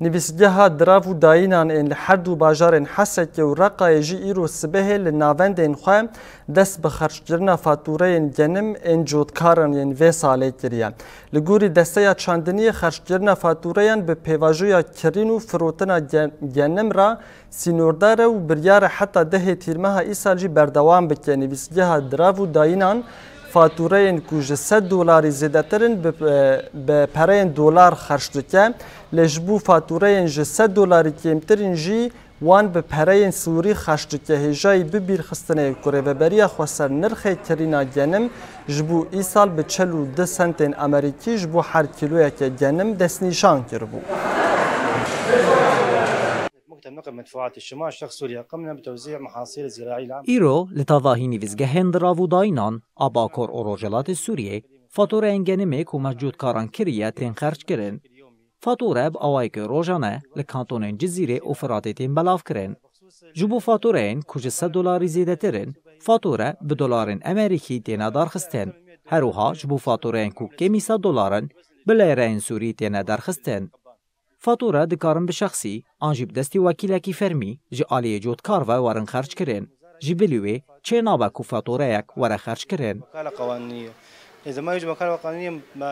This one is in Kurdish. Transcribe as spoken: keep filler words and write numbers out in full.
Nivîsgeha Dirav û Dayînan ên li her du bajarên Hesekê û Reqayê jî îro sibehê li navendên xwe dest bi xerckirina fatûreyên genim ên cotkaran yên vê salê kiriye. Li gorî Desteya Çandiniyê, xerckirina fatûreyan bi pêvajoya kirîn û firotina ge-, genim re sînordar e û biryar e heta dehê Tîrmeha îsal jî berdewam bike. Nivîsgeha Dirav û Dayînan fatûreyên ku ji sed dolarî zêdetir in bi, bi pereyên dolar xerc dike, lê ji bo fatûreyên ji sed dolarî kêmtir in jî wan bi pereyên sûrî xerc dike. Hêjayî bibîrxistinê ku Rêveberiya Xweser nirxê kirîna genim ji bo îsal bi çil û du sentên Amerîkî ji bo her kîloyeke genim destnîşan kiribû. مكتب نقل مدفوعات الشمال شرق سوريا، قمنا بتوزيع محاصيل الزراعية العامة. Îro li tevahî nivîsgehên Dirav û Dayînan a Bakur û Rojhilatê Sûriyê, fatureyên genimê ku me cotkaran kiriye tên xerckirin. Fatûre bi awayeke rojane li kantonên Cizîrê û Firatê tên belavkirin. Ji bo fatûreyên ku ji sed dolarî zêdetir in, fatûre bi dolarên Amerîkî têne darxistin. Her wiha ji bo fatûreyên ku kêmî sed dolar in, bi lêreyên Sûrî têne derxistin. Fatûre dikarin bi şexsî an jî bi destî wekîlekî fermî ji aliyê cotkarve werin xerckirin. Ji bilî wê çênabe ku fatûreyek were xerckirin. وكالة قوانينية. إذا ما يوجد وكالة قوانينية ما